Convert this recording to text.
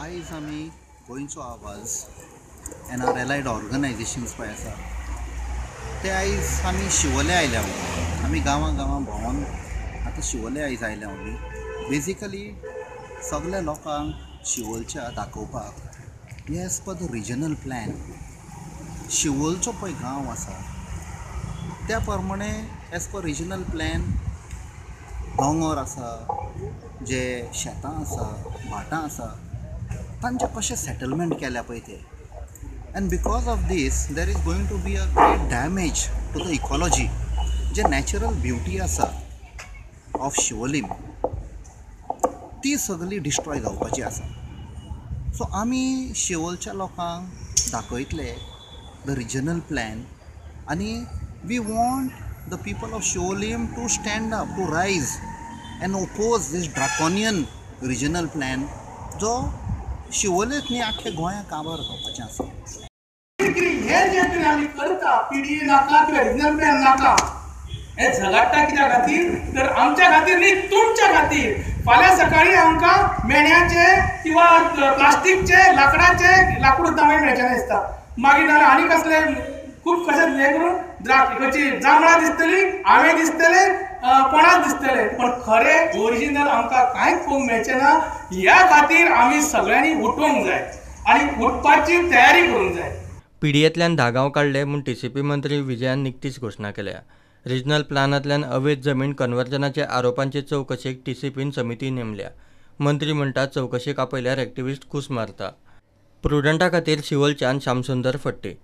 आयज आमी गोंयचो आवाज एंड are allied organisations पळय आसा ते आयज आमी शिवोले आयल्या. आमी गांवां गांवां भोंवोन आतां शिवोले आयज आयल्या. आमी बेजिकली सगल्या लोकांक शिवोलच्या दाखोवपाक as per the regional plan शिवोलचो पळय गांव आसा त्या प्रमाणे एज पर रिजनल प्लॅन दोंगर आसा, जे शेतां आसा, भाटां आसा, तांचें कशें सेटलमेंट केल्या पळय ते. And because of this there is going to be a great damage to the ecology. J natural beauty आसा ऑफ शिवोलीम ती सगळी डिस्ट्रॉय जावपाची आसा. सो आमी शिवोलच्या लोकांक दाखयतले the regional plan आनी we want the people of Siolim to stand up, to rise and oppose this draconian regional plan जो शिवोलेच न्ही आख्ख्या गोंया काबार जावपाचें आसा. हे जे कितें आमी करता पीडीए नाका किंवा रिजनल प्लॅन नाका, हे झगडटा कित्या खातीर तर आमच्या खातीर न्ही, तुमच्या खातीर. फाल्यां सकाळी आमकां मेण्याचे किंवा प्लास्टीकचे लांकडाचे लाकूड सुद्दां मागीर मेळचें दिसता. मागीर नाल्यार आनी कसले खूब कशें हें करून खंयची जांबळां दिसतली, आंबे दिसतले, पणास दिसतले, पण खरें ओरिजिनल आमकां कांयच पळोवंक मेळचें ना. ह्या खातीर आमी सगळ्यांनी उठोवंक जाय आनी उठपाची तयारी करूंक जाय. पीडीएंतल्यान 10 गांव काडले म्हूण टीसीपी मंत्री विजयान निकतीच घोशणा केल्या. रिजनल प्लानांतल्यान अवैध जमीन कन्वर्जनाच्या आरोपांचे चवकशेक टीसीपीन समिती नेमल्या. मंत्री म्हणटा चवकशेक आपयल्यार एक्टिविस्ट कूस मारता. प्रुडंटा खातीर शिवोलच्यान श्यामसुंदर फडते.